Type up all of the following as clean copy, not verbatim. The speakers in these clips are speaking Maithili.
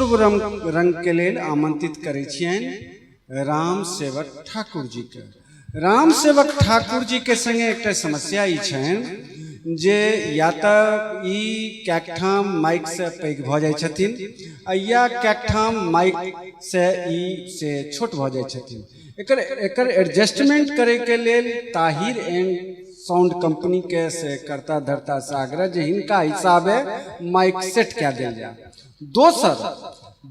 पूर्व रंग रंगके लेल आमंत्रित करै छियनि राम सेवक ठाकुर जीके। राम सेवक ठाकुर जीके संगे एकटा समस्या ई छनि जे या तऽ ई कएक ठाम माइकसँ पैघ भऽ जाइ छथिन आ या कएक ठाम माइकसँ ई से छोट भऽ जाइ छथिन। एकर एकर एडजस्टमेंट करैके लेल ताहिर एंड साउंड कंपनीके से कर्ता धर्ता से आग्रह जे हिनका हिसाबे माइक सेट कए देल जाय। दोसर,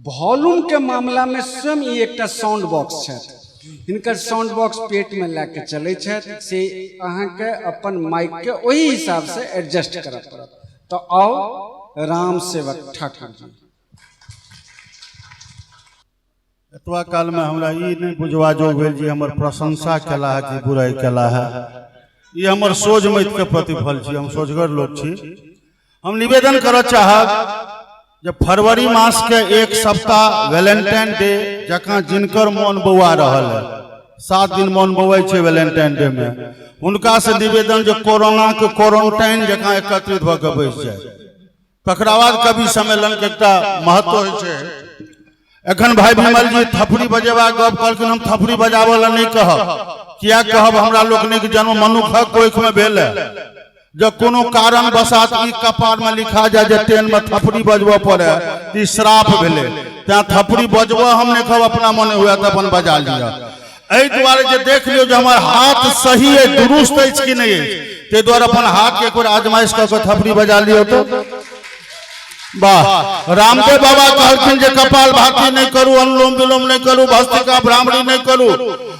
वॉल्यूमके मामलामे स्वयं ई एकटा साउंड बॉक्स छथि। हिनकर साउंड बॉक्स पेटमे लए के चलै छथि, से अहाँके अपन माइकके ओहि हिसाबसँ एडजस्ट करऽ पड़त। तऽ आउ राम सेवक ठाकुर जी। एतबा कालमे हमरा ई नहि बुझबा जोग भेल जे हमर प्रशंसा केला है कि बुराइ केला है। ई हमर सोझ मतिके प्रतिफल छी, हम सोझगर लोक छी। हम निवेदन करऽ चाहब जे फरवरी मासके एक सप्ताह वैलेंटाइन डे जकाँ जिनकर मोन बौआ रहल है, 7 दिन मोन बौआइ छै वैलेंटाइन डे में, हुनका से निवेदन जे कोरोनाके क्वारंटाइन जकाँ एकत्रित भऽ कऽ बैस जाय। तकरा बाद कवि सम्मेलन के एकटा महत्व होइ छै। एखन भाई विमल जी थपड़ी बजेबाक गप कहलखिन, हम थपड़ी बजाबऽ लए नहि कहब। किया कहब? हमरा लोकनिक जन्म मनुखक कोखि में भेल है। जब कोनो कारण बसात ई कपार में लिखा जाय जे ट्रेन में थपड़ी बजबऽ पड़े तऽ ई श्राप भेलै। तैं थपड़ी बजबऽ हम नहि कहब, अपना मने हुए तऽ अपन बजा लिअ। एहि दुआरे जे देख लियौ जे हमर हाथ सही अछि, दुरुस्त अछि कि नहि अछि, ताहि दुआरे अपन हाथ के एक बेर आजमाइश कऽ कऽ थपड़ी बजा लियौ तऽ। वाह, रामदेव बाबा कहलखिन जे कपाल भाती नहि करू, अनुलोम विलोम नहि करू, भस्त्रिका भ्रामरी नहि करू,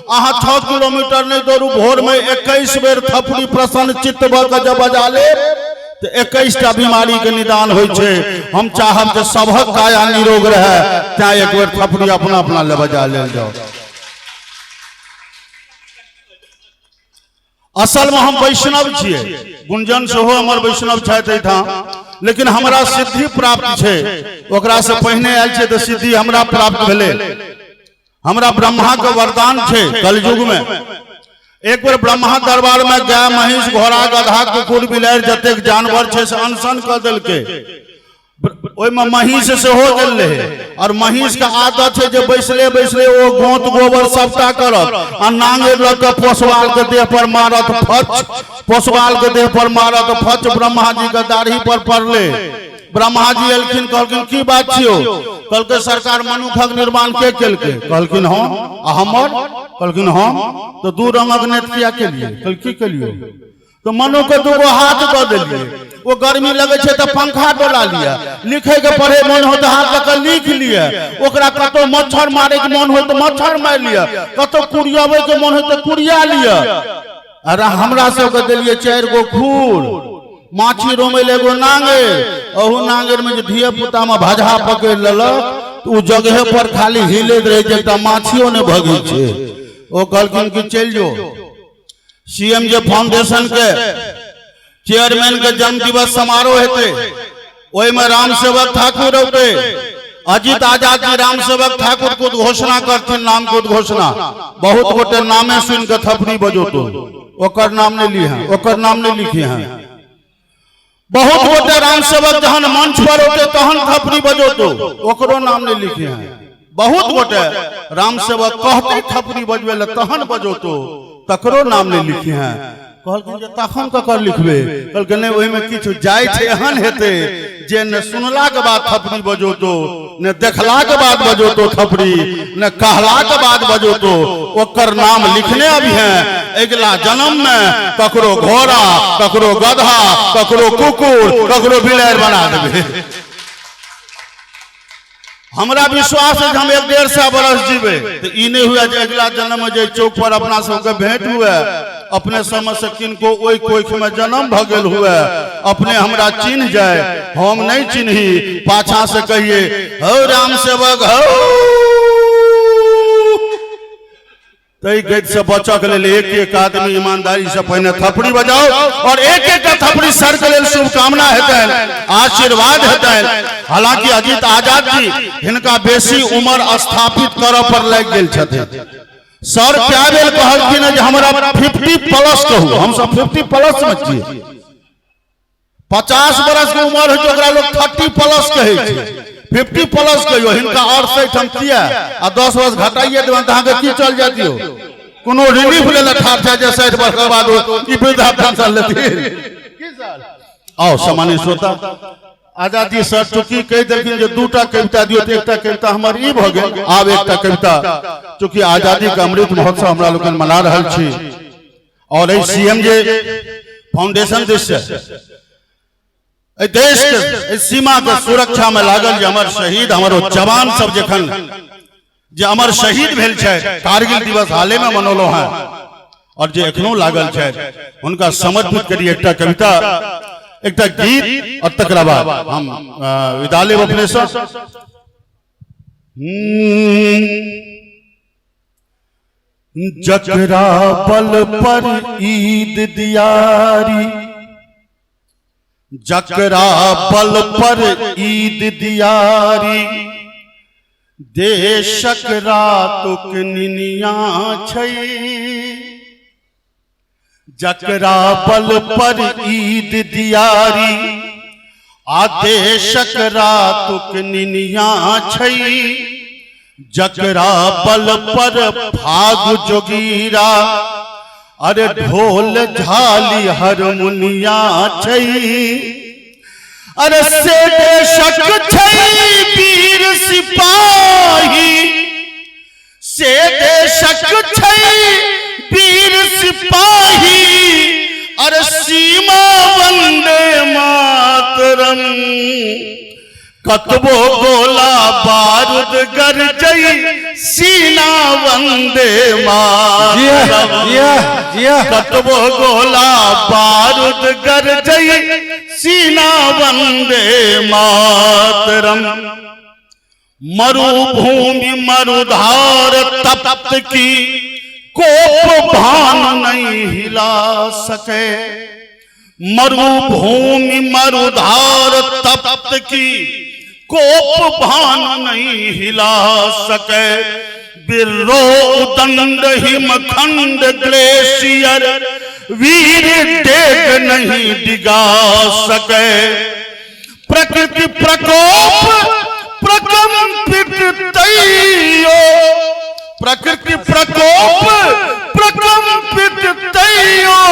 अहाँ 6 किलोमीटर नहि दौड़ू, भोर में 21 बेर थपड़ी प्रसन्न चित्त भऽ कऽ जब बजा लेब तऽ 21टा बीमारी के निदान होइ छै। हम चाहब जे सबहक काया निरोग रहए, तैं एक बेर थपड़ी अपना अपना ले बजा लेल जाओ। असल में हम वैष्णव छियै, गुंजन सेहो हमर वैष्णव छथि एहिठाम, लेकिन हमरा सिद्धि प्राप्त छै, ओकरा से पहिने आयल छै तऽ सिद्धि हमरा प्राप्त भेलै। हमरा ब्रह्मा के वरदान छै। कलयुग में एक बेर ब्रह्मा दरबार में गाय महींस घोड़ा गधा कुकुर बिलाड़ि जतेक जानवर छै से अनशन कऽ देलकै। ओहिमे महींस सेहो गेल रहै, और महींस के आदत छै जे बैसले बैसले ओ गोंत गोबर सबटा करत आ नांगरि लऽ कऽ पोसवाल के देह पर मारत फच, पोसवाल के देह पर मारत फच। ब्रह्मा जी के दाढ़ी पर पड़लै। ब्रह्मा जी एलखिन, कहलखिन की बात छियौ? कहलकै सरकार मनुखक निर्माण के केलकै? कहलखिन हम। आ हमर? कहलखिन हम। तऽ 2 रंगक नेत किया केलियै? कहलखिन की केलियै? तऽ मनु के 2 हाथ दऽ देलियै, ओ गर्मी लगै छै तऽ पंखा डोला लिअ, लिखै के पढ़े मन हो तऽ हाथ लऽ कऽ लिख लिअ, ओकरा कतौ मच्छर मारे के मन हो तऽ मच्छर मारि लिअ, कतौ कुरियाबै के मन हो तऽ कुरिया लिअ। अरे हमरा सबके देलियै 4 गो खूर, माछी रोमै लए एगो नांगरि, अहू नांगरि में जे धिया पुता में भजहा पकड़ि लेलक तऽ ओ जगहे पर खाली हिलैत रहै छै, एकटा माछियो नहि भगै छै। ओ कहलखिन कि चलि जो सीएम जे फाउंडेशन के चेयरमैन के जन्म दिवस समारोह हेतै, ओहिमे राम सेवक ठाकुर औतै, अजित आजाद जी राम सेवक ठाकुर के उद्घोषणा करथिन, नाम के उद्घोषणा। बहुत गोटे नामे सुनि के थपड़ी बजौतो, ओकर नाम नहीं ली हैं, ओकर नाम नहीं लिखी हैं। बहुत गोटे राम सेवक जहन मंच पर औते तहन थपड़ी बजौतो, ओकरो नाम नहीं लिखी हैं। बहुत गोटे राम सेवक कहते थपड़ी बजबे ले तहन बजौतो, तकरो नाम नहीं लिखी हैं। कहलखिन जे तखन ककर लिखबे? कहलखिन नहि, ओहिमे किछु जाइ छै एहन हेतै जे ने सुनला के बाद थपड़ी बजौतो, ने देखला के बाद बजौतो थपड़ी, ने कहला के बाद बजौतो, ओकर नाम लिखने अभी हैं। अगिला जन्म में ककरो घोड़ा, ककरो गधा, ककरो कुकुर, ककरो बिलाड़ि बना देबै। हमरा विश्वास है जे हम 150 बरस जीबै तऽ ई नहि हुए जे अगिला जन्म में जे चौक पर अपना सबके भेंट हुए, अपने समय से किनको ओहि कोखि में जन्म भऽ गेल हुए, अपने हमरा चिन्ह जाय, हम नहीं चिन्ही, पाछा से कहिए हौ राम सेवक हौ। ताहि गति से बचऽ के लेल एक एक आदमी ईमानदारी से पहिने थपड़ी बजाओ, और एक एक थपड़ी सर के लेल शुभकामना हेतनि, आशीर्वाद हेतनि। हालांकि अजित आजाद जी हिनका बेसी उम्र स्थापित करऽ पर लागि गेल छथिन। सर क्या बेर कहलखिन जे हमरा 50 प्लस कहू, हम सब 50 प्लस में छियै। 50 बरस के उम्र होइ छै ओकरा लोग 30 प्लस कहै छै, 50 प्लस कहियो, हिनका 68 हम किया आ 10 वर्ष घटाइए देबनि तऽ अहाँके की चल जायत यौ? कोनो रिलीफ लेल ठाढ़ छै जे 60 वर्ष के बाद ई वृद्धा पेंशन लेथिन? आओ सामान्य श्रोता, आजादी सर चूंकि कहि देलखिन जे 2टा कविता दियौ तऽ एकटा कविता हमर ई भऽ गेल। आब एकटा कविता, चूंकि आजादी के अमृत महोत्सव हमरा लोकनि मना रहल छी और एहि सीएमजे फाउंडेशन दिस से एहि देश के, एहि सीमा के सुरक्षा में लागल जे हमर शहीद, हमर ओ जवान सब जखन जे अमर शहीद भेल छै, कारगिल दिवस हाले में मनौलहुँ हैं और जे एखनो लागल छै, हुनका समर्पित करी एकटा कविता, एकटा गीत और तकरा बाद हम विदा लेब अपने से। जकरा बल पर ईद दियारी, जकरा बल पर ईद दियारी, देशक रातुक निनिया छै। जकरा बल पर ईद दियारी, आ देशक रातुक निनिया छै। जकरा बल पर फाग जोगीरा, अरे ढोल झाली हरमुनिया छै। अरे से देशक छै वीर सिपाही, से देशक छै वीर सिपाही, अरे सीमा वंदे मातरम। कतबो गोला बारूद गरजई, सीना वंदे मातरम। कतबो गोला बारूद गरजई, सीना वंदे मातरम। मरुभूमि मरुधार तप्त की कोप भान नहीं हिला सके। मरुभूमि मरुधार तप्त की कोप भान नहीं हिला सके। बिर्रो उदंड हिमखंड ग्लेशियर वीर डेग नहीं डिगा सके। प्रकृति प्रकोप प्रकंपित तैयो, प्रकृति प्रकोप प्रकंपित तैयो,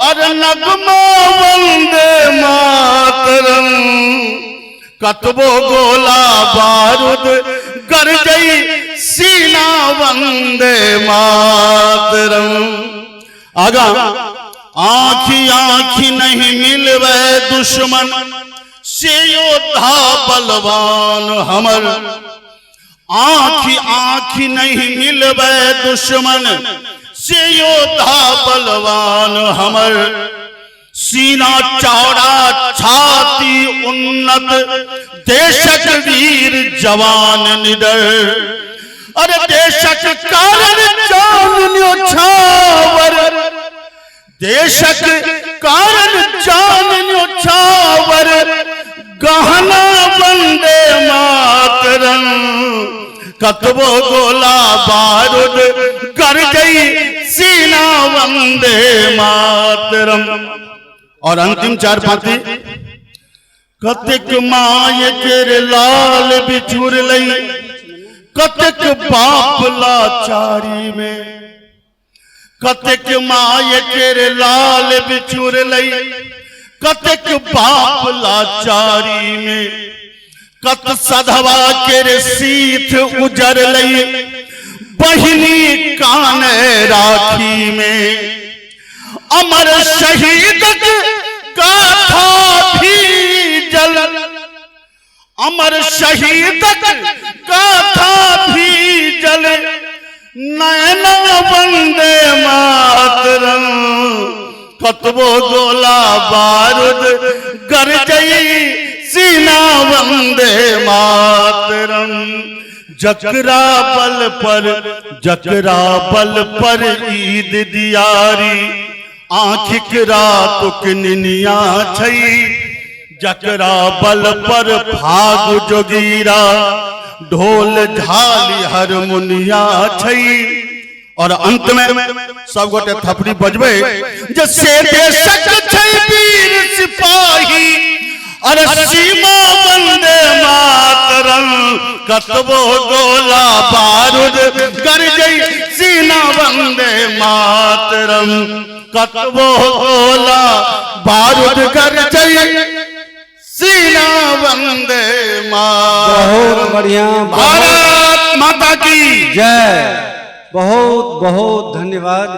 अरे नगमा वंदे मातरम। कतबो गोला बारूद गरजई, सीना वंदे मातरम। आगा आँखी आँखी नहीं मिलवे दुश्मन से योद्धा बलवान हमर। आँखी आँखी नहीं मिलवे दुश्मन से योद्धा बलवान हमर। सीना चौड़ा छाती उन्नत, देशक वीर जवान निडर। अरे देशक कारण जान न्योछावर, देशक कारण जान न्योछावर, गहना वंदे मातरम। कतबो गोला बारूद गरजई, सीना वंदे मातरम। और अंतिम 4 पांति, कतेक my केर लाल बिछुड़लै, कतेक बाप लाचारी में। कतेक my केर लाल बिछुड़लै, कतेक बाप लाचारी में। कत सधवा केर सीथ उजरलै, बहिनी कान राखी में। अमर शहीदक गाथा भी जल, अमर शहीदक गाथा भी जल, नैना वंदे मातरम। कतबो गोला बारूद गरजई, सीना वंदे मातरम। जकरा बल पर, जकरा बल पर ईद दियारी, आँखिक रातुक निनिया छै। जकरा बल पर फागु जोगीरा, ढोल झाली हरमुनिया छै। और अंत में सब गोटे थपड़ी बजबै जे से देशक छै वीर सिपाही, अरे सीमा वंदे मातरम, कतबो गोला बारूद गरजै सीना वंदे मातरम, कतबो गोला बारूद गरजै सीना वंदे मातरम। बहुत बढ़िया, भारत माता की जय। बहुत बहुत धन्यवाद।